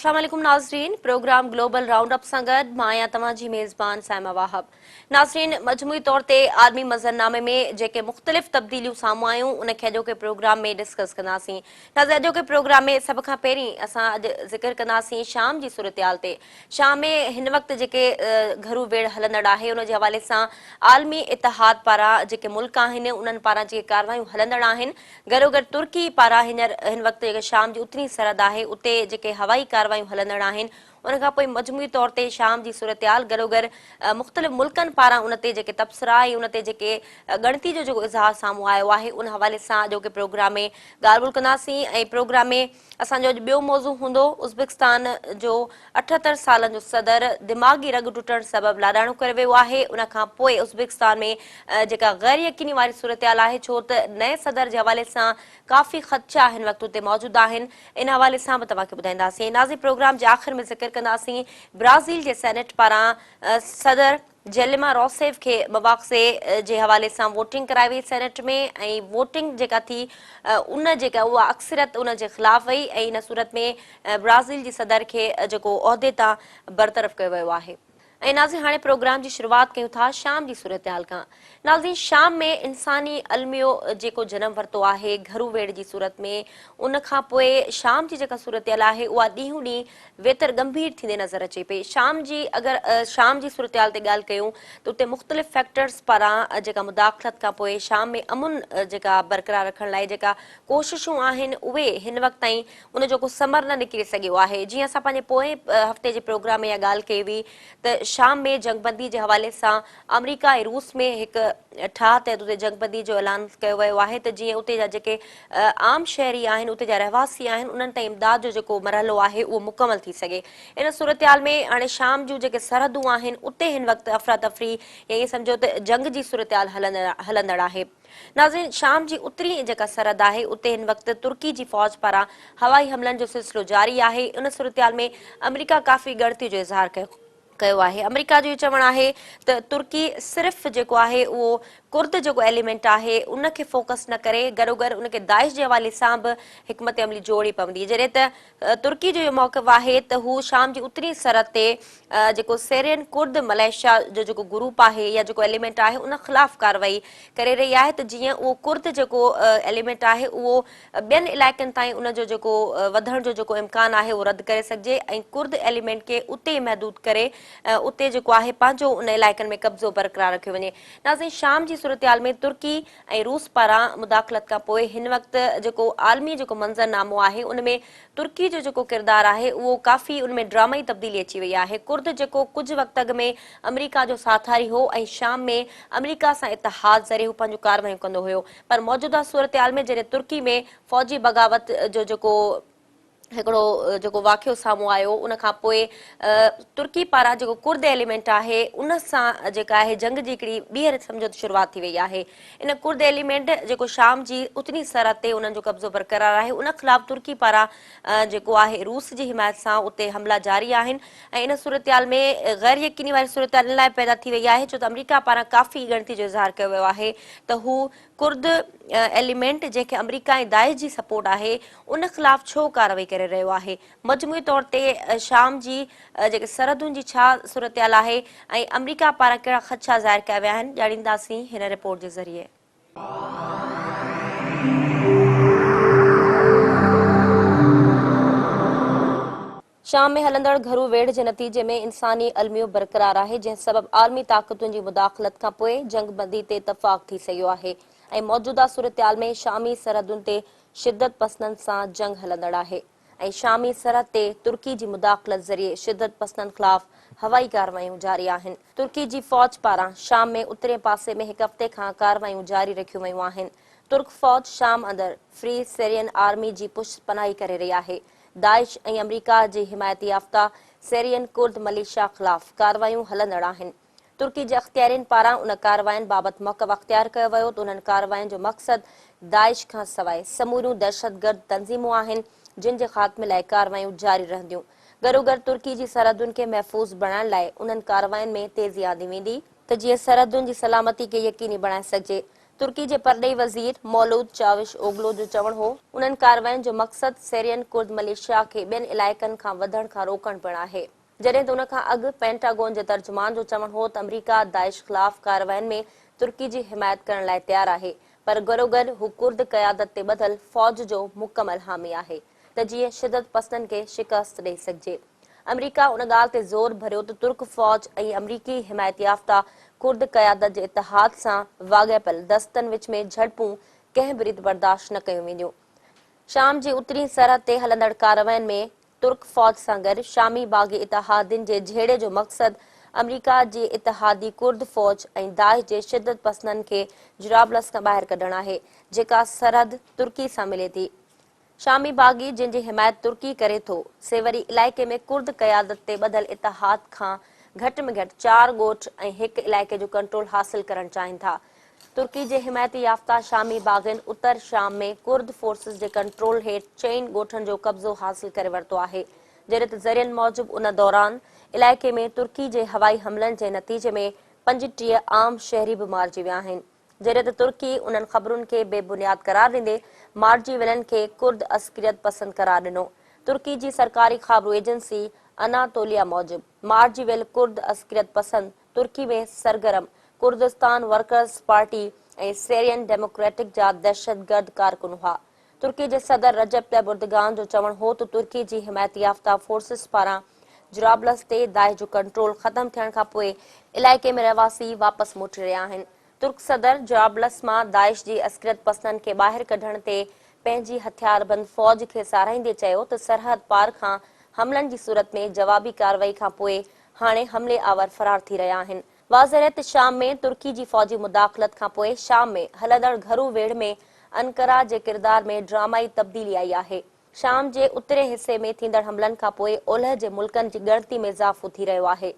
السلام عليڪم ناظرين پروگرام گلوبل رائونڊ اپ سان گڏ مان آهيان توهان جي ميزبان صائمه وهاب ناظرين مجموعي طور تي عالمي منظرنامي ۾ جيڪي مختلف تبديليون سامهون آيون ان کي اڄوڪي پروگرام ۾ ڊسڪس ڪنداسين ناظرين اڄوڪي پروگرام ۾ سڀ کان پهرين اسان اڄ ذڪر ڪنداسين شام جي صورتحال تي شام ۾ هن وقت جيڪي گهرو ويڙهه هلندڙ آهي ان جي حوالي سان عالمي اتحاد پاران جيڪي ملڪ آهن انهن پاران جيڪي ڪارروايون هلندڙ آهن گڏوگڏ ترڪي پاران هينئر هن وقت جيڪا شام جي اترين سرحد آهي اتي جيڪي هوائي ڪارروايون هلندڙ آهن ان کان پوء مجموعي طور تي شام جي صورتحال گڏوگڏ مختلف ملڪن پاران ان تي جيڪي تبصرا ۽ ان تي جيڪي ڳڻتي جو جيڪو اظهار سامهون آيو آهي ان حوالي سان اڄوڪي پروگرام ۾ ڳالهه ٻولهه ڪنداسين ۽ پروگرام ۾ اسان جو اڄ ٻيو موضوع هوندو ازبڪستان جو 78 سالن جو صدر دماغي رڳ ٽٽڻ سبب لاڏاڻو ڪري ويو آهي ان کان پوء ازبڪستان ۾ جيڪا غير يقيني واري صورتحال آهي ڇو ته نئين صدر جي حوالي سان ڪافي خدشا هن وقت اتي موجود آهن ان حوالي سان به توهان کي ٻڌائينداسين ۽ ناظرين پروگرام جي آخر ۾ ذڪر ڪنداسين برازيل جي سينيٽ پاران صدر جيلما روسيف کي مواخذي جي حوالي سان ووٽنگ ڪرائي وئي سينيٽ ۾ ۽ ووٽنگ جيڪا ٿي ان جيڪا اها اڪثريت ان جي خلاف وئي ۽ ان صورت ۾ برازيل جي صدر کي جيڪو عهدي تان برطرف ڪيو ويو آهي. ۽ ناظرين هاڻي پروگرام جي شروعات ڪيون ٿا شام جي صورتحال کان. ناظرين شام ۾ انساني الميو جيڪو جنم ورتو آهي گهرو ويڙهه جي صورت ۾ ان کان پوء شام جي جيڪا صورتحال آهي اها ڏينهون ڏينهن ويتر ڳنڀير ٿيندي نظر اچي پئي. شام جي اگر شام جي صورتحال تي ڳالهه ڪيون ته اتي مختلف فيڪٽرز پاران جيڪا مداخلت کان پوء شام ۾ امن جيڪا برقرار رکڻ لاء جيڪا ڪوششون آهن اهي هن وقت تائين ان جو ڪو ثمر نه نڪري سگهيو آهي. جيئن اسان پنهنجي پوئين هفتي جي پروگرام ۾ اها ڳالهه ڪئي هئي ته شام ۾ جنگبندي جي حوالي سان آمريڪا ۽ روس ۾ هڪ ٺاهه تحت اتي جنگبندي جو اعلان ڪيو ويو آهي ته جيئن اتي جا جيڪي عام شهري آهن اتي جا رهواسي آهن انهن تائين امداد جو جيڪو مرحلو آهي اهو مڪمل ٿي سگهي. ان صورتحال ۾ هاڻي شام جون جيڪي سرحدون آهن اتي هن وقت افراتفري يا ائين سمجهو ته جنگ جي صورتحال هلندڙ آهي. ناظرين شام جي اترين جيڪا سرحد آهي اتي هن وقت ترڪي جي فوج پاران هوائي حملن جو سلسلو جاري آهي. ان صورتحال ۾ آمريڪا ڪافي ڳڻتي جو اظهار ڪيو. ڪيو آهي. آمريڪا جو اهو چوڻ آهي ته ترڪي صرف جيڪو آهي اهو ڪرد جيڪو ايليمينٽ آهي ان کي فوڪس نه ڪري گڏوگڏ ان کي داعش جي حوالي سان به حڪمت عملي جوڙي پوندي جڏهن ته ترڪي جو اهو موقف آهي ته هو شام جي اترين سرحد تي جيڪو سيرين ڪرد ملائيشيا جو جيڪو گروپ آهي يا جيڪو ايليمينٽ آهي ان خلاف ڪارروائي ڪري رهي آهي ته جيئن اهو ڪرد جيڪو ايليمينٽ آهي اهو ٻين علائقن تائين ان جو جيڪو وڌڻ جو جيڪو امڪان آهي اهو رد ڪري سگهجي ۽ ڪرد ايليمينٽ کي اتي ئي محدود ڪري اتي جيڪو آهي پنهنجو ان علائقن ۾ قبضو برقرار رکيو وڃي. ناظرين شام جي صورتحال ۾ ترڪي ۽ روس پاران مداخلت کان پوء هن وقت جيڪو عالمي جيڪو منظر نامو آهي ان ۾ ترڪي جو جيڪو ڪردار آهي اهو ڪافي ان ۾ ڊرامائي تبديلي اچي وئي آهي. ڪرد جيڪو ڪجهه وقت اڳ ۾ آمريڪا جو ساٿاري هو ۽ شام ۾ آمريڪا سان اتحاد ذريعي هو پنهنجون ڪارروايون ڪندو هيو پر موجوده صورتحال ۾ جڏهن ترڪي ۾ فوجي بغاوت جو جيڪو هڪڙو جيڪو واقعو سامهون آيو ان کان پوء ترڪي پاران جيڪو ڪرد ايليمينٽ آهي ان سان جيڪا آهي جنگ جي هڪڙي ٻيهر سمجهو ته شروعات ٿي وئي آهي ان ڪرد ايليمينٽ جيڪو شام جي اترين سرحد تي انهن جو قبضو برقرار آهي ان خلاف ترڪي پاران جيڪو آهي روس جي حمايت سان اتي حملا جاري آهن ۽ ان صورتحال ۾ غير يقيني واري صورتحال ان لاء پيدا ٿي وئي آهي ڇو ته آمريڪا پاران ڪافي ڳڻتي جو اظهار ڪيو ويو آهي ته هو ڪرد ايليمينٽ جنهن کي آمريڪا ۽ داعش جي سپورٽ آهي ان خلاف ڇو ڪارروائي ڪري رهيو آهي مجموعي طور تي شام جي جيڪي سرحدن جي ڇا صورتحال آهي ۽ آمريڪا پاران ڪهڙا خدشا ظاهر ڪيا ويا آهن ڄاڻينداسين هن رپورٽ جي ذريعي. شام ۾ هلندڙ گهرو ويڙهه جي نتيجي ۾ انساني الميو برقرار آهي، جنهن سبب عالمي طاقتن جي مداخلت کانپوء جنگبندي تي اتفاق ٿي سگهيو آهي ۽ موجوده صورتحال ۾ شامي سرحدن تي شدت پسندن سان جنگ هلندڙ آهي ۽ شامي سرحد تي ترڪي جي مداخلت ذريعي شدت پسندن خلاف هوائي ڪارروايون جاري آهن. ترڪي جي فوج پاران شام ۾ اترين پاسي ۾ هڪ هفتي کان ڪارروايون جاري رکيون ويون آهن. ترڪ فوج شام اندر فري سيرين آرمي جي پشت پناهي ڪري رهي آهي. داعش ۽ آمريڪا جي حمايت يافته سيرين ڪرد مليشيا خلاف ڪارروايون هلندڙ آهن. ترڪي جي اختيارين پاران ان ڪاررواين بابت موقف اختيار ڪيو ويو ته انهن ڪاررواين جو مقصد داعش کان سواء سموريون دهشتگرد تنظيمون آهن جن جي خاتمي لاء ڪارروايون جاري رهنديون. گڏوگڏ ترڪي جي سرحدن کي محفوظ بڻائڻ لاء انهن ڪاررواين ۾ تيزي آندي ويندي ته جيئن سرحدن جي سلامتي کي يقيني بڻائي سگهجي. ترڪي جي پرڏيهي وزير مولود چاوش اوگلو جو چوڻ هو، انهن ڪاررواين جو مقصد سيرين ڪرد مليشيا کي ٻين علائقن کان وڌڻ کان روڪڻ پڻ آهي. جڏهن ته ان کان اڳ پينٽاگون جي ترجمان جو چوڻ هو ته آمريڪا داعش خلاف ڪاررواين ۾ ترڪي جي حمايت ڪرڻ لاء تيار آهي پر گڏوگڏ هو ڪرد قيادت تي ٻڌل فوج جو مڪمل حامي آهي ته جيئن شدت پسندن کي شڪست ڏئي سگهجي. آمريڪا ان ڳالهه تي زور ڀريو ته ترڪ فوج ۽ آمريڪي حمايت يافته ڪرد قيادت جي اتحاد سان واڳاپيل دستن وچ ۾ جهڙپون ڪنهن به ريت برداشت نه ڪيون وينديون. شام جي اترين سرحد تي هلندڙ ڪاررواين ۾ ترڪ فوج سان گڏ شامي باغي اتحادين جي جهيڙي جو مقصد آمريڪا جي اتحادي ڪرد فوج ۽ داعش جي شدت پسندن کي جرابلس کان ٻاهر ڪڍڻ آهي، جيڪا سرحد ترڪي سان ملي ٿي. شامي باغي جن جي حمايت ترڪي ڪري ٿو، سي وري علائقي ۾ ڪرد قيادت تي ٻڌل اتحاد کان گهٽ ۾ گهٽ چار ڳوٺ ۽ هڪ علائقي جو ڪنٽرول حاصل ڪرڻ چاهين ٿا. ترڪي جي حمايت يافته شامي باغين اتر شام ۾ ڪرد فورسز جي ڪنٽرول هيٺ چئن ڳوٺن جو قبضو حاصل ڪري ورتو آهي، جڏهن ته ذريعن موجب ان دوران علائقي ۾ ترڪي جي هوائي حملن جي نتيجي ۾ 35 عام شهري به مارجي ويا آهن. جڏهن ته ترڪي انهن خبرن کي بي بنياد قرار ڏيندي مارجي ويلن کي ڪرد عسڪريت پسند قرار ڏنو. ترڪي جي سرڪاري خابرو ايجنسي اناطوليا موجب، مارجي ويل ڪرد عسڪريت پسند ترڪي ۾ سرگرم Kurdistan workers party ۽ Syrian democratic جا دهشتگرد ڪارڪن هئا. ترڪي جي صدر رجب طيب اردگان جو چوڻ هو ته ترڪي جي حمايت يافته فورسز پاران جرابلس تي داعش جو ڪنٽرول ختم ٿيڻ کانپوء علائقي ۾ رهواسي واپس موٽي رهيا آهن. ترڪ صدر جرابلس مان داعش جي عسڪريت پسندن کي ٻاهر ڪڍڻ تي پنهنجي هٿياربند فوج کي ساراهيندي چيو ته سرحد پار کان حملن جي صورت ۾ جوابي ڪارروائي کانپوء هاڻي حملي آور فرار ٿي رهيا آهن. واضح رهي ته شام ۾ ترڪي جي فوجي مداخلت کانپوء شام ۾ هلندڙ گهرو ويڙهه ۾ انقره جي ڪردار ۾ ڊرامائي تبديلي آئي آهي. شام جي اترين حصي ۾ ٿيندڙ حملن کانپوء اولهه جي ملڪن جي ڳڻتي ۾ اضافو ٿي رهيو آهي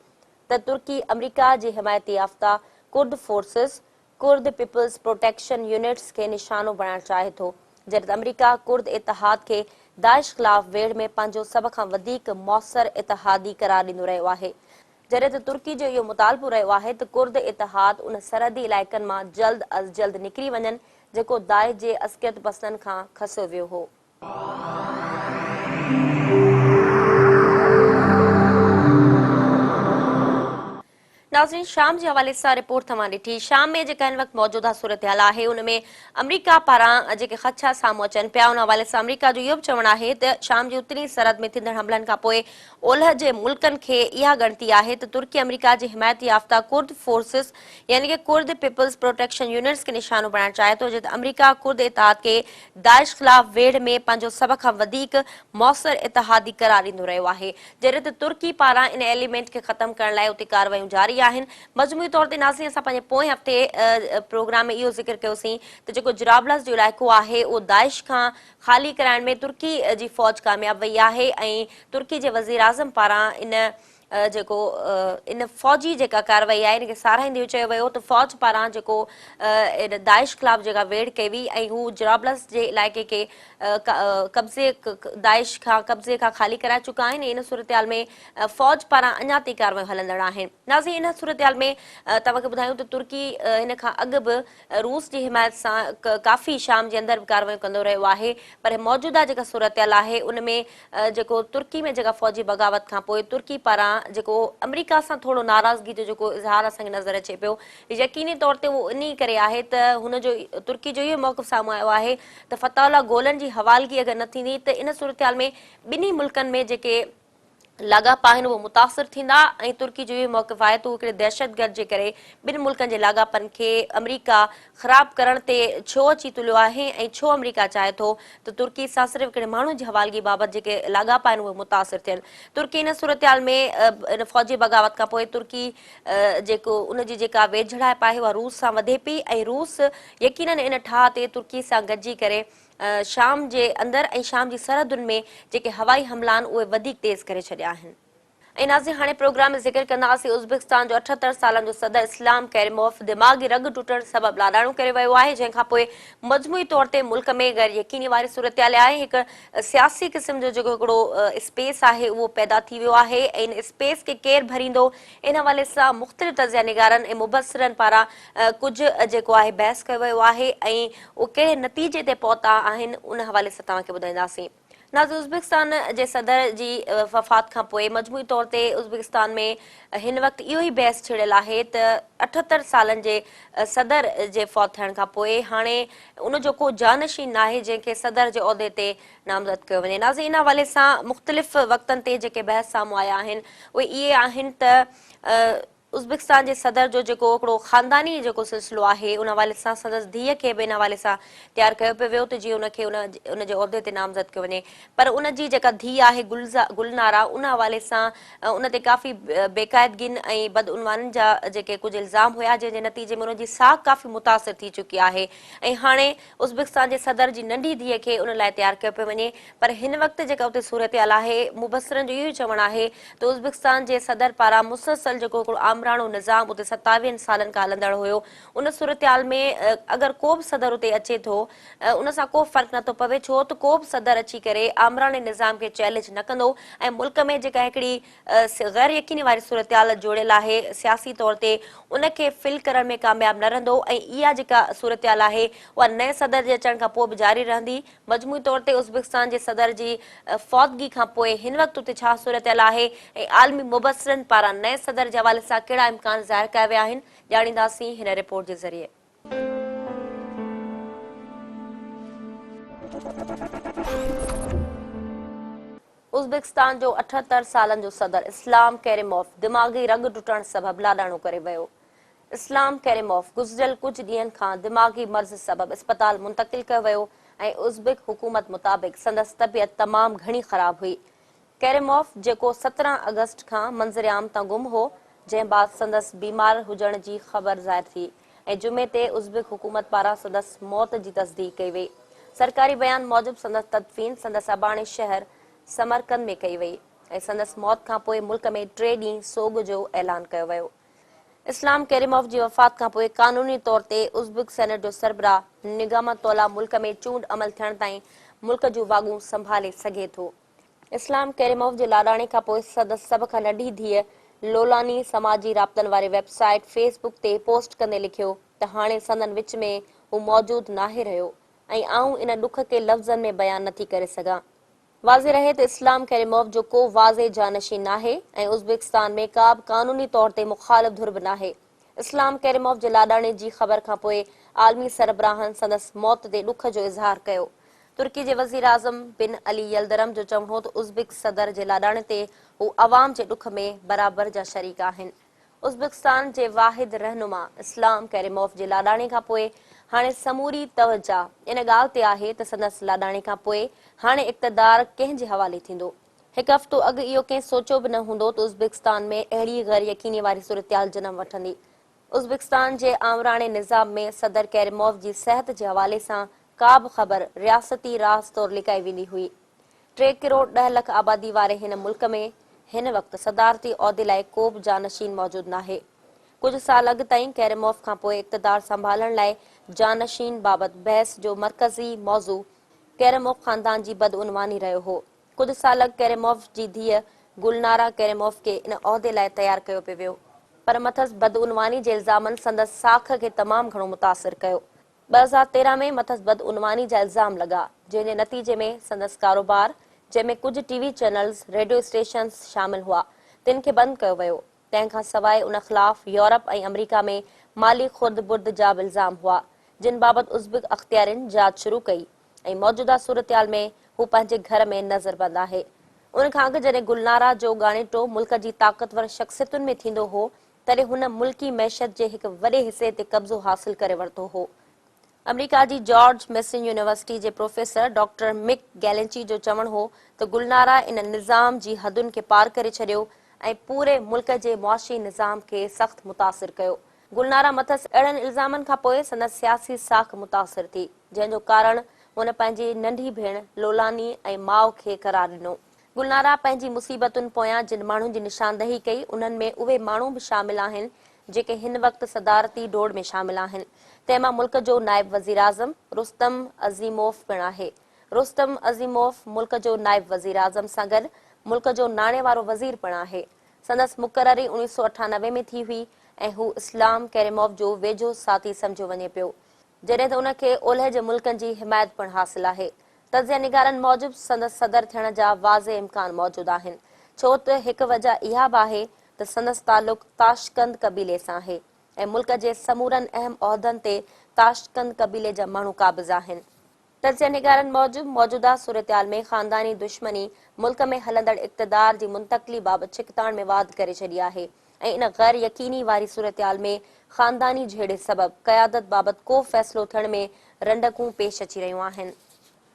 ته ترڪي آمريڪا جي حمايت يافته Kurd forces, Kurd peoples protection units, کي نشانو بڻائڻ چاهي ٿو، جڏهن ته آمريڪا ڪرد اتحاد کي داعش خلاف ويڙهه ۾ پنهنجو سڀ کان وڌيڪ موثر اتحادي قرار ڏيندو رهيو آهي. جڏهن ته ترڪي جو اهو مطالبو رهيو آهي ته ڪرد اتحاد ان سرحدي علائقن مان جلد از جلد نڪري وڃن جيڪو داعش جي عسڪريت پسندن کان کسيو ويو هو. ناظرين شام جي حوالي سان رپورٽ توهان ڏٺي شام ۾ جيڪا هن وقت موجوده صورتحال آهي ان ۾ آمريڪا پاران جيڪي خدشا سامهون اچن پيا ان حوالي سان آمريڪا جو اهو به چوڻ آهي ته شام جي اترين سرحد ۾ ٿيندڙ حملن کانپوء اولهه جي ملڪن کي اها ڳڻتي آهي ته ترڪي آمريڪا جي حمايت يافته ڪرد فورسز يعني ڪه ڪرد پيپلز پروٽيڪشن يونٽس کي نشانو بڻائڻ چاهي ٿو جڏهن ته آمريڪا ڪرد اتحاد کي داعش خلاف ويڙهه ۾ پنهنجو سڀ کان وڌيڪ موثر اتحادي قرار ڏيندو رهيو آهي جڏهن ته ترڪي پاران ان ايليمينٽ کي ختم ڪرڻ لاء اتي ڪارروايون جاري آهن. مجموعي طور تي ناظرين اسان پنهنجي پوئين هفتي پروگرام ۾ اهو ذڪر ڪيوسين ته جيڪو جرابلس جو علائقو آهي اهو داعش کان خالي ڪرائڻ ۾ ترڪي جي فوج ڪامياب وئي آهي ۽ ترڪي جي وزيراعظم پاران ان جيڪو ان فوجي جيڪا ڪارروائي آهي ان کي ساراهيندي چيو ويو ته فوج پاران جيڪو داعش خلاف جيڪا ويڙهه ڪئي وئي ۽ هو جرابلس جي علائقي کي قبضي داعش کان قبضي کان خالي ڪرائي چڪا آهن ۽ ان صورتحال ۾ فوج پاران اڃا تائين ڪارروايون هلندڙ آهن. ناظرين ان صورتحال ۾ توهان کي ٻڌايون ته ترڪي هن کان اڳ به روس جي حمايت سان ڪافي شام جي اندر به ڪارروايون ڪندو رهيو آهي پر موجوده جيڪا صورتحال آهي ان ۾ جيڪو ترڪي ۾ جيڪا فوجي بغاوت کان پوء ترڪي پاران جيڪو آمريڪا سان ٿورو ناراضگي جو جيڪو اظهار اسان کي نظر اچي پيو يقيني طور تي اهو انهي ڪري آهي ته هن جو ترڪي جو اهو موقف سامهون آيو آهي ته فتح الله گولن جي حوالگي اگر نه ٿيندي ته ان صورتحال ۾ ٻنهي ملڪن ۾ جيڪي لاڳاپا آهن اهي متاثر ٿيندا ۽ ترڪي جو اهو موقف آهي ته هو هڪڙي دهشتگرد جي ڪري ٻن ملڪن جي لاڳاپن کي آمريڪا خراب ڪرڻ تي ڇو اچي تليو آهي ۽ ڇو آمريڪا چاهي ٿو ته ترڪي سان صرف هڪڙي ماڻهو جي حوالگي بابت جيڪي لاڳاپا آهن اهي متاثر ٿين. ترڪي ان صورتحال ۾ ان فوجي بغاوت کانپوء ترڪي جيڪو ان جي جيڪا ويجهڙائپ آهي اها روس سان وڌي پئي ۽ روس يقينن ان ٺاهه تي ترڪي سان گڏجي ڪري شام جي اندر ۽ شام جي سرحدن ۾ جيڪي هوائي حملا آهن اهي وڌيڪ تيز ڪري ڇڏيا آهن. ۽ ناظرين هاڻي پروگرام ۾ ذڪر ڪنداسين ازبڪستان جو 78 سالن جو صدر اسلام ڪيريموف دماغي رڳ ٽٽڻ سبب لاڏاڻو ڪري ويو آهي، جنهن کان پوء مجموعي طور تي ملڪ ۾ غير يقيني واري صورتحال آهي، هڪ سياسي قسم جو جيڪو هڪڙو اسپيس آهي اهو پيدا ٿي ويو آهي ۽ ان اسپيس کي ڪير ڀريندو ان حوالي سان مختلف تجزيه نگارن ۽ مبصرن پاران ڪجهه جيڪو آهي بحث ڪيو ويو آهي ۽ اهي ڪهڙي نتيجي تي پهتا آهن ان حوالي سان توهان کي ٻڌائينداسين. ناظرين ازبڪستان جي صدر جي وفات کان پوء مجموعي طور تي ازبڪستان ۾ هن وقت اهو ئي بحث ڇڙيل آهي ته 78 سالن جي صدر جي فوت ٿيڻ کان پوء هاڻي ان جو ڪو جانشين ناهي جنهن کي صدر جي عهدي تي نامزد ڪيو وڃي. ناظرين ان حوالي سان مختلف وقتن تي جيڪي بحث سامهون آيا آهن اهي اهي آهن ته ازبڪستان جي صدر جو جيڪو هڪڙو خانداني جيڪو سلسلو آهي ان حوالي سان سندس ڌيء کي به ان حوالي سان تيار ڪيو پيو ويو ته جيئن ان کي ان جي عهدي تي نامزد ڪيو وڃي پر ان جي جيڪا ڌيء آهي گلنارا ان حوالي سان ان تي ڪافي بيقاعدگين ۽ بدعنوانين جا جيڪي ڪجهه الزام هيا جنهن جي نتيجي ۾ ان جي ساک ڪافي متاثر ٿي چڪي آهي ۽ هاڻي ازبڪستان جي صدر جي ننڍي ڌيء کي ان لاء تيار ڪيو پيو وڃي پر هن وقت جيڪا اتي صورتحال آهي مبصرن جو اهو ئي چوڻ آهي ته ازبڪستان جي صدر پاران مسلسل جيڪو هڪڙو آمراڻو نظام اتي ستاويهن سالن کان هلندڙ هيو ان صورتحال ۾ اگر ڪو به صدر اتي اچي ٿو ان سان ڪو فرق نٿو پوي ڇو ته ڪو به صدر اچي ڪري آمراڻي نظام کي چئلينج نه ڪندو ۽ ملڪ ۾ جيڪا هڪڙي غير يقيني واري صورتحال جوڙيل آهي سياسي طور تي ان کي فل ڪرڻ ۾ ڪامياب نه رهندو ۽ اها جيڪا صورتحال آهي اها نئين صدر جي اچڻ کان پوء به جاري رهندي. مجموعي طور تي ازبڪستان جي صدر جي فوتگي کان پوء هن وقت اتي ڇا صورتحال آهي ۽ عالمي مبصرن پاران نئين صدر جي حوالي سان ڪهڙا امڪان ظاهر ڪيا ويا آهن ڄاڻينداسين هن رپورٽ جي ذريعي. ازبڪستان جو 78 سالن جو صدر اسلام ڪيريموف دماغي رڳ ٽٽڻ سبب لاڏاڻو ڪري ويو. اسلام ڪيريموف گذريل ڪجهه ڏينهن کان دماغي مرض سبب اسپتال منتقل ڪيو ويو ۽ ازبڪ حڪومت مطابق سندس طبيعت تمام گهڻي خراب هئي. ڪيريموف جيڪو 17 آگسٽ کان منظر عام تان گم هو، جنهن بعد سندس بيمار هجڻ جي خبر ظاهر ٿي ۽ جمعي تي ازبڪ حڪومت پاران سندس موت جي تصديق ڪئي وئي. سرڪاري بيان موجب سندس تدفين سندس اباڻي شهر سمرقند ۾ ڪئي وئي ۽ سندس موت کانپوء ملڪ ۾ ٽي ڏينهن سوڳ جو اعلان ڪيو ويو. اسلام ڪيريموف جي وفات کانپوء قانوني طور تي ازبڪ سينيٽ جو سربراهه نگامت الله ملڪ ۾ چونڊ عمل ٿيڻ تائين ملڪ جون واڳون سنڀالي سگهي ٿو. اسلام ڪيريموف جي لاڏاڻي کانپوء سندس سڀ کان ننڍي ڌيء لولاني سماجي رابطن واري ويب سائيٽ فيس بڪ تي پوسٽ ڪندي لکيو ته هاڻي سندن وچ ۾ هو موجود ناهي رهيو ۽ آئون ان ڏک کي لفظن ۾ بيان نٿي ڪري سگهان. واضح رهي ته اسلام ڪيريموف جو ڪو واضح جانشين ناهي ۽ ازبڪستان ۾ ڪا به قانوني طور تي مخالف ڌر به ناهي. اسلام ڪيريموف جي لاڏاڻي جي خبر کانپوء عالمي سربراهن سندس موت تي ڏک جو اظهار ڪيو. ترڪي جي وزيراعظم بن علي يلدرم جو چوڻ هو ته ازبڪ صدر جي لاڏاڻي تي هو عوام جي ڏک ۾ برابر جا شريڪ آهن. ازبڪستان جي واحد رهنما اسلام ڪيريموف جي لاڏاڻي کانپوء هاڻي سموري توجهه ان ڳالهه تي آهي ته سندس لاڏاڻي کانپوء هاڻي اقتدار ڪنهن جي حوالي ٿيندو. هڪ هفتو اڳ اهو ڪنهن سوچيو به نه هوندو ته ازبڪستان ۾ اهڙي غير يقيني واري صورتحال جنم وٺندي. ازبڪستان جي آمراڻي نظام ۾ صدر ڪيريموف جي صحت جي حوالي سان ڪا به خبر رياستي راز طور لڪائي ويندي هئي. ٽي ڪروڙ ڏهه لک آبادي واري هن ملڪ ۾ هن وقت صدارتي عهدي لاء ڪو به جانشين موجود ناهي. ڪجهه سال اڳ تائين ڪيريموف کانپوء اقتدار سنڀالڻ لاء جانشين بابت بحث جو مرڪزي موضوع ڪيريموف خاندان جي بدعنواني رهيو هو. ڪجهه سال اڳ ڪيريموف جي ڌيء گلنارا ڪيريموف کي ان عهدي لاء تيار ڪيو پئي ويو، پر مٿس بدعنواني جي الزامن سندس ساک کي تمام گهڻو متاثر ڪيو. 2013 ۾ مٿس بدعنواني جا الزام لڳا، جنهن جي نتيجي ۾ سندس ڪاروبار، جنهن ۾ ڪجهه ٽي وي چينلز، ريڊيو اسٽيشنز شامل هئا، تن کي بند ڪيو ويو. تنهن کان سواء ان خلاف يورپ ۽ آمريڪا ۾ مالي خرد برد جا به الزام هئا، جن بابت ازبڪ اختيارين جاچ شروع ڪئي. ۽ موجوده صورتحال ۾ هو پنهنجي گهر ۾ نظربند آهي. ان کان اڳ جڏهن گلنارا جو ڳاڻيٽو ملڪ جي طاقتور شخصيتن ۾ ٿيندو هو، تڏهن هن ملڪي معيشت جي هڪ وڏي حصي تي قبضو حاصل ڪري ورتو هو. آمريڪا جي جارج ميسن يونيورسٽي جي پروفيسر ڊاڪٽر مڪ گيلنچي جو چوڻ هو ته گلنارا ان نظام جي حدن کي پار ڪري ڇڏيو ۽ پوري ملڪ جي معاشي نظام کي سخت متاثر ڪيو. گلنارا مٿس اهڙن الزامن کانپوء سندس سياسي ساک متاثر ٿي. جنهن جو ڪارڻ هن پنهنجي ننڍي ڀيڻ لولاني ۽ ماء کي قرار ڏنو. گلنارا پنهنجي مصيبتن پويان جن ماڻهن جي نشاندهي ڪئي، انهن ۾ اهي ماڻهو به شامل آهن، جيڪي هن وقت صدارتي ڊوڙ ۾ شامل آهن. تنهن مان ملڪ جو نائب وزيراعظم رستم عظيموف پڻ آهي. رستم عظيموف ملڪ جو نائب وزيراعظم سان گڏ ملڪ جو ناڻي وارو وزير پڻ آهي. سندس مقرري 1998 ۾ ٿي هئي ۽ هو اسلام ڪريموف جو ويجهو ساٿي سمجهيو وڃي پيو. جڏهن ته ان کي اولهه جي ملڪن جي حمايت پڻ حاصل آهي. تجزيه نگارن موجب سندس صدر ٿيڻ جا واضح امڪان موجود آهن، ڇو ته هڪ وجه اها به آهي ته سندس تعلق تاشقند قبيلي سان آهي ۽ ملڪ جي سمورن اهم عهدن تي تاشقند قبيلي جا ماڻهو قابض آهن. تجزيه نگارن موجب موجوده صورتحال ۾ خانداني دشمني ملڪ ۾ هلندڙ اقتدار جي منتقلي بابت ڇڪتاڻ ۾ واڌ ڪري ڇڏي آهي ۽ ان غير يقيني واري صورتحال ۾ خانداني جهيڙي سبب قيادت بابت ڪو فيصلو ٿيڻ ۾ رنڊڪون پيش اچي رهيون آهن.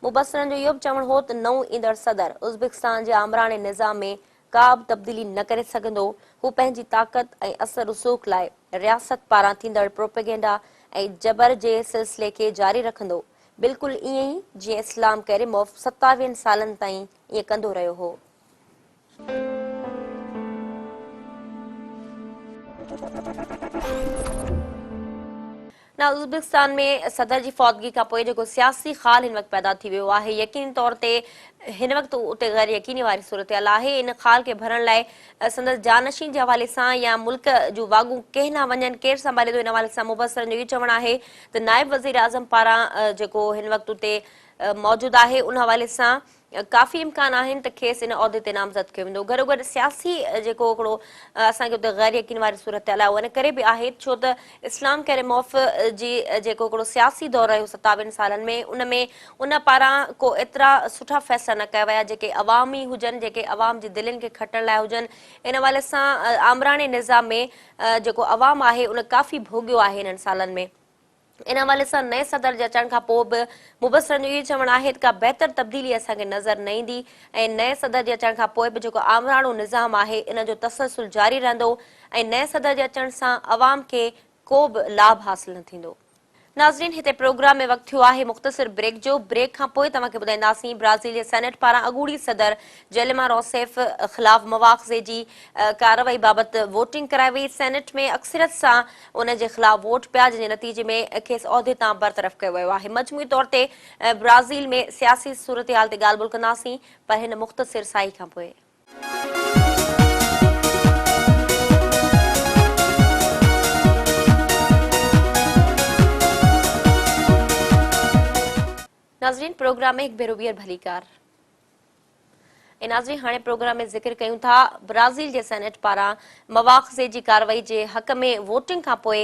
مبصرن جو اهو به چوڻ هو ته نئون ايندڙ صدر ازبڪستان جي آمراڻي نظام ۾ ڪا به تبديلي نه ڪري سگهندو، هو پنهنجي طاقت ۽ اثر رسوخ لاء رياست پاران ٿيندڙ پروپيگينڊا ۽ جبر جي سلسلي کي جاري رکندو، بلڪل ائين ئي جيئن اسلام ڪريموف ستاويهن سالن تائين ائين ڪندو رهيو هو. ازبڪستان ۾ صدر جي فوتگي کان پوء جيڪو سياسي خال هن وقت پيدا ٿي ويو آهي يقيني طور تي هن وقت اتي غير يقيني واري صورتحال آهي ان خال کي ڀرڻ لاء سندس جانشين جي حوالي سان يا ملڪ جون واڳون ڪنهن ڏانهن وڃن ڪير سنڀاليندو ان حوالي سان مبصرن جو اهو چوڻ آهي ته نائب وزيراعظم پاران جيڪو هن وقت اتي موجود آهي ان حوالي سان ڪافي امڪان آهن ته کيس ان عهدي تي نامزد ڪيو ويندو. گڏوگڏ سياسي جيڪو هڪڙو اسان کي اتي غير يقين واري صورتحال آهي اها ان ڪري به آهي ڇو ته اسلام ڪريموف جي جيڪو هڪڙو سياسي دور رهيو ستاويهن سالن ۾ ان ۾ ان پاران ڪو ايترا سٺا فيصلا نه ڪيا ويا جيڪي عوامي هجن جيڪي عوام جي دلين کي کٽڻ لاء هجن ان حوالي سان آمراڻي نظام ۾ جيڪو عوام آهي ان ڪافي ڀوڳيو آهي انهن سالن ۾. ان حوالي سان نئين صدر جي اچڻ کان پوء به مبصرن جو اهو چوڻ آهي ته ڪا بهتر تبديلي اسان کي نظر نه ايندي ۽ نئين صدر جي اچڻ کان پوء به جيڪو آمراڻو نظام آهي ان جو تسلسل جاري رهندو ۽ نئين صدر جي اچڻ سان عوام کي ڪو به لاڀ حاصل نه ٿيندو. ناظرين هتي پروگرام ۾ وقت ٿيو آهي مختصر بريڪ جو، بريڪ کان پوء توهان کي ٻڌائينداسين برازيل جي سينيٽ پاران اڳوڻي صدر جيلما روسيف خلاف مواخذي جي ڪارروائي بابت ووٽنگ ڪرائي وئي، سينيٽ ۾ اڪثريت سان ان جي خلاف ووٽ پيا جنهن جي نتيجي ۾ کيس عهدي تان برطرف ڪيو ويو آهي. مجموعي طور تي برازيل ۾ سياسي صورتحال تي ڳالهه ٻولهه ڪنداسين پر هن مختصر ساهي کان پوء. ناظرين پروگرام ۾ هڪ ڀيرو ٻيهر ڀليڪار. ۽ ناظرين هاڻي پروگرام ۾ ذڪر ڪيون ٿا برازيل جي سينيٽ پاران مواخذي جي ڪارروائي جي حق ۾ ووٽنگ کانپوء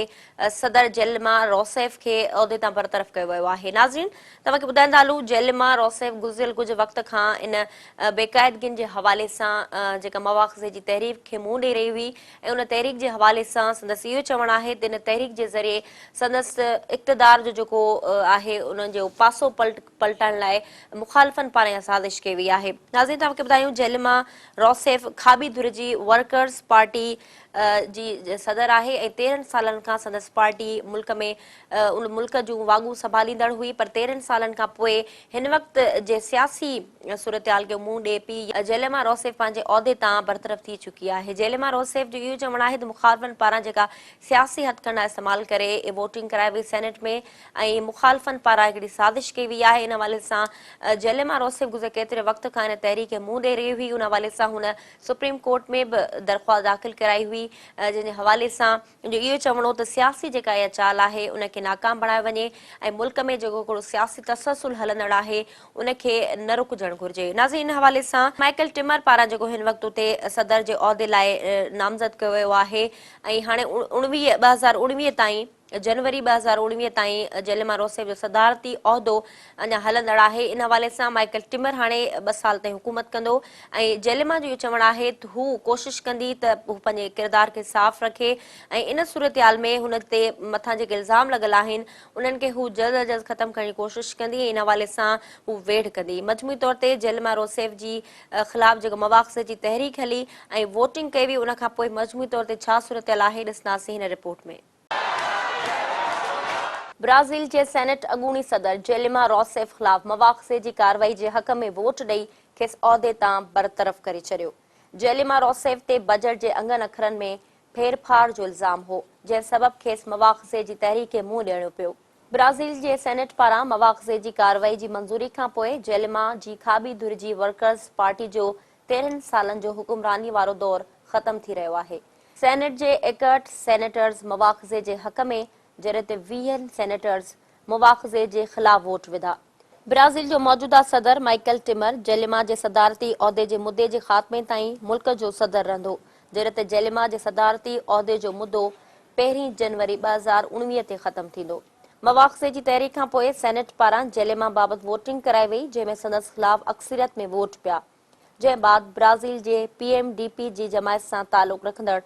صدر جيلما روسيف کي عهدي تان برطرف ڪيو ويو آهي ناظرين توهان کي ٻڌائيندا هلون جيلما روسيف گذريل ڪجهه وقت کان ان بيقاعدگين جي حوالي سان جيڪا مواخذي جي تحريڪ کي منهن ڏئي رهي هئي ۽ ان تحريڪ جي حوالي سان سندس اهو چوڻ آهي ته ان تحريڪ جي ذريعي سندس اقتدار جو جيڪو آهي ان جو پاسو پلٽ پلٽائڻ لاء مخالفن پاران اها سازش ڪئي وئي آهي. ناظرين توهان کي ٻڌايون جيلما روسيف کاٻي ڌر جي ورڪرز پارٽي جي صدر آهي ۽ 13 سالن کان سندس پارٽي ملڪ ۾ ان ملڪ جون واڳون سنڀاليندڙ هئي پر 13 سالن کان پوء هن وقت جي سياسي صورتحال کي منهن ڏئي پي جيلما روسيف پنهنجي عهدي تان برطرف ٿي چڪي آهي. جيلما روسيف جو اهو چوڻ آهي ته مخالفن پاران جيڪا سياسي هٿڪنڊا استعمال ڪري ووٽنگ ڪرائي وئي سينيٽ ۾ ۽ مخالفن پاران هڪڙي سازش ڪئي وئي آهي ان حوالي سان جيلما روسيف گذريل ڪيتري وقت کان ان تحريڪ کي منهن ڏئي رهي هئي ان حوالي سان هن سپريم ڪورٽ ۾ به درخواست داخل ڪرائي هئي جنهن جي حوالي سان ان جو اهو چوڻ هو ته سياسي جيڪا اها چال آهي ان کي ناڪام بڻايو وڃي ۽ ملڪ ۾ جيڪو هڪڙو سياسي تسلسل هلندڙ آهي ان کي نه رڪجڻ گهرجي ناظرين ان حوالي سان مائيڪل ٽمر پاران جيڪو هن وقت اتي صدر جي عهدي لاء نامزد ڪيو ويو آهي ۽ هاڻي 19 2019 تائين جنوري 2019 تائين جيلما روسيف جو صدارتي عهدو اڃا هلندڙ آهي. ان حوالي سان مائيڪل ٽمر هاڻي ٻه سال تائين حڪومت ڪندو ۽ جيلما جو اهو چوڻ آهي ته هو ڪوشش ڪندي ته هو پنهنجي ڪردار کي صاف رکي ۽ ان صورتحال ۾ هن تي مٿان جيڪي الزام لڳل آهن انهن کي هو جلد از جلد ختم ڪرڻ جي ڪوشش ڪندي ۽ ان حوالي سان هو ويڙهه ڪندي. مجموعي طور تي جيلما روسيف جي خلاف جيڪو مواخذي جي تحريڪ هلي ۽ ووٽنگ ڪئي وئي ان کان پوء مجموعي طور تي ڇا صورتحال آهي ڏسنداسين هن رپورٽ ۾. برازيل جي سينيٽ اڳوڻي صدر جيلما روسيف خلاف مواخذي جي ڪارروائي جي حق ۾ ووٽ ڏئي کيس عهدي تان برطرف ڪري ڇڏيو. جيلما روسيف تي بجيٽ جي انگن اکرن ۾ ڦيرڦار جو الزام هو، جنهن سبب کيس مواخذي جي تحريڪ کي منهن ڏيڻو پيو. برازيل جي سينيٽ پاران مواخذي جي ڪارروائي جي منظوري کانپوء جيلما جي کاٻي ڌر جي ورڪرز پارٽي جو 13 سالن جو حڪمراني وارو دور ختم ٿي رهيو آهي. سينيٽ جي 61 سينيٽرز مواخذي جي حق ۾ جڏهن ته ويهن سينيٽرز مواخذي جي خلاف ووٽ وڌا. برازيل جو موجوده صدر مائيڪل ٽمر جيلما جي صدارتي عهدي جي مدي جي خاتمي تائين ملڪ جو صدر رهندو، جڏهن ته جيلما جي صدارتي عهدي جو مدو پهرين جنوري 2019 تي ختم ٿيندو. مواخذي جي تحريڪ کانپوء سينيٽ پاران جيلما بابت ووٽنگ ڪرائي وئي، جنهن ۾ سندس خلاف اڪثريت ۾ ووٽ پيا. جنهن بعد برازيل جي پي ايم ڊي پي جي جماعت سان تعلق رکندڙ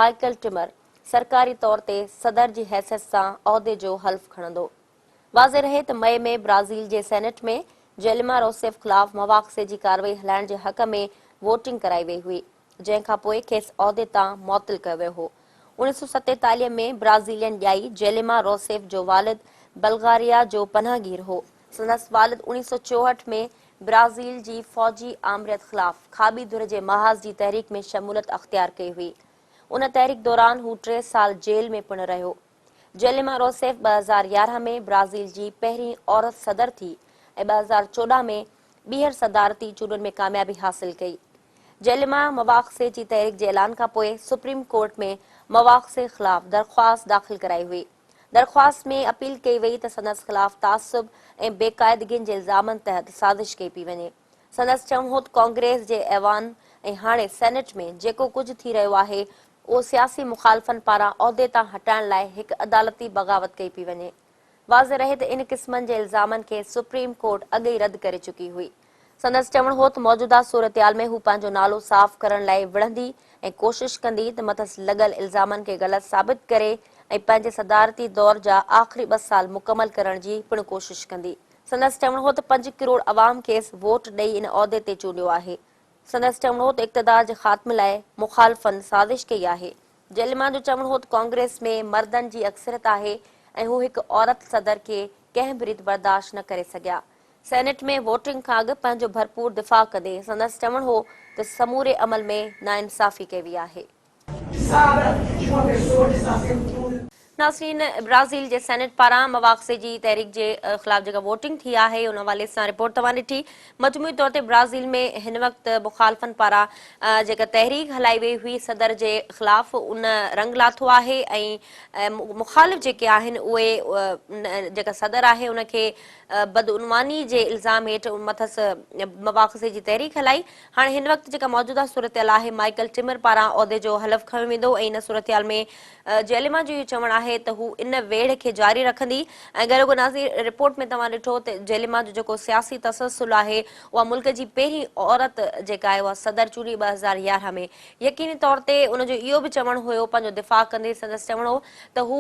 مائيڪل ٽمر سرڪاري طور تي صدر جي حيثيت سان عهدي جو حلف کڻندو. واضح رهي ته مئي ۾ برازيل جي سينيٽ ۾ جيلما روسيف خلاف مواخذي جي ڪارروائي هلائڻ جي حق ۾ ووٽنگ ڪرائي وئي هئي، جنهن کانپوء کيس عهدي تان معطل ڪيو ويو هو. 1947 ۾ برازيلين ڄائي جيلما روسيف جو والد بلغاريا جو پناهگير هو. سندس والد 1964 ۾ برازيل جي فوجي آمريت خلاف کاٻي ڌر جي محاذ جي تحريڪ ۾ شموليت اختيار ڪئي هئي. ان تحريڪ دوران هو ٽي سال جيل ۾ پڻ رهيو. جيلما روسيف 2011 ۾ برازيل جي پهرين عورت صدر ٿي ۽ 2014 ۾ ٻيهر صدارتي چونڊن ۾ ڪاميابي حاصل ڪئي. جيلما مواخذي جي تحريڪ جي اعلان کانپوء سپريم ڪورٽ ۾ مواخذي خلاف درخواست داخل ڪرائي هئي. درخواست ۾ اپيل ڪئي وئي ته سندس خلاف تعصب ۽ بيقاعدگين جي الزامن تحت سازش ڪئي پئي وڃي. سندس چوڻ هو ته ڪانگريس جي ايوان ۽ هاڻي سينيٽ ۾ جيڪو ڪجهه ٿي رهيو آهي اهو سياسي مخالفن پاران عهدي تان هٽائڻ لاء هڪ عدالتي بغاوت ڪئي پئي وڃي. واضح رهي ته ان قسمن جي الزامن کي سپريم ڪورٽ اڳ ئي رد ڪري چڪي هئي. سندس چوڻ هو ته موجوده صورتحال ۾ هو پنهنجو نالو صاف ڪرڻ لاء وڙهندي ۽ ڪوشش ڪندي ته مٿس لڳل الزامن کي غلط ثابت ڪري ۽ پنهنجي صدارتي دور جا آخري ٻه سال مڪمل ڪرڻ جي پڻ ڪوشش ڪندي. سندس چوڻ هو ته پنج ڪروڙ عوام کيس ووٽ ڏئي ان عهدي تي چونڊيو آهي. سندس چوڻ هو ته اقتدار جي خاتمي لاء مخالفن سازش ڪئي آهي. جيلما جو چوڻ هو ته ڪانگريس ۾ مردن جي اڪثريت آهي ۽ هو هڪ عورت صدر کي ڪنهن به ريت برداشت نه ڪري سگهيا. سينيٽ ۾ ووٽنگ کان اڳ پنهنجو ڀرپور دفاع ڪندي سندس چوڻ هو ته سموري عمل ۾ ناانصافي ڪئي وئي آهي. ناظرين برازيل جي سينيٽ پاران مواخذي جي تحريڪ جي خلاف جيڪا ووٽنگ ٿي آهي ان حوالي سان رپورٽ توهان ڏٺي مجموعي طور تي برازيل ۾ هن وقت مخالفن پاران جيڪا تحريڪ هلائي وئي هئي صدر جي خلاف ان رنگ لاٿو آهي ۽ مخالف جيڪي آهن اهي جيڪا صدر آهي ان کي بدعنواني جي الزام هيٺ مٿس مواخذي جي تحريڪ هلائي هاڻي هن وقت جيڪا موجوده صورتحال آهي مائيڪل ٽمر پاران عهدي جو حلف کنيو ويندو ۽ ان صورتحال ۾ جيليما جو اهو چوڻ آهي ته هو ان ويڙهه کي جاري رکندي ۽ گڏوگڏ ناظرين رپورٽ ۾ توهان ڏٺو ته جيليما جو جيڪو سياسي تسلسل آهي اها ملڪ جي پهرين عورت جيڪا آهي اها صدر چونڊي 2011 ۾ يقيني طور تي ان جو اهو به چوڻ هيو پنهنجو دفاع ڪندي سندس چوڻ هو ته هو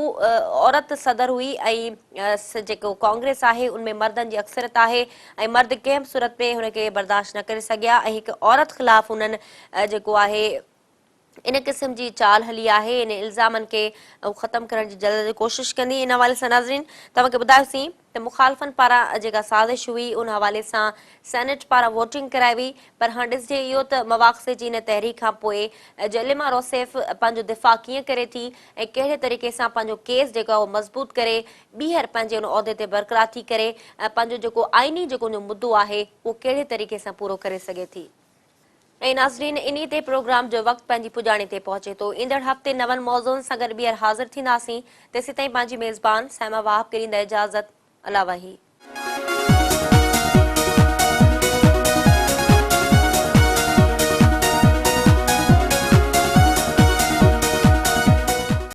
عورت صدر هئي ۽ جيڪو ڪانگريس آهي ان ۾ مردن جي اڪثريت آهي ۽ مرد ڪنهن به صورت ۾ هن کي برداشت نه ڪري سگهيا ۽ هڪ عورت خلاف انهن جيڪو آهي ان قسم جي چال هلي آهي ان الزامن کي ختم ڪرڻ جي جلد ڪوشش ڪندي ان حوالي سان ناظرين توهان کي ٻڌايوسين ته مخالفن پاران جيڪا سازش هئي ان حوالي سان سينيٽ پاران ووٽنگ ڪرائي وئي پر هاڻ ڏسجي اهو ته مواخذي جي ان تحريڪ کان پوء جيليما روسيف پنهنجو دفاع ڪيئن ڪري ٿي ۽ ڪهڙي طريقي سان پنهنجو ڪيس جيڪو آهي اهو مضبوط ڪري ٻيهر پنهنجي ان عهدي تي برقرار ٿي ڪري ۽ پنهنجو جيڪو آئيني جيڪو ان جو مدو آهي اهو ڪهڙي طريقي سان پورو ڪري سگهي ٿي. ۽ ناظرين انهي تي پروگرام جو وقت پنهنجي پڄاڻي تي پهچي ٿو. ايندڙ هفتي نون موضوعن سان گڏ ٻيهر حاضر ٿينداسين. تيسيتائين پنهنجي ميزبان صائمه وهاب کي ڏيندا اجازت. الله واهي.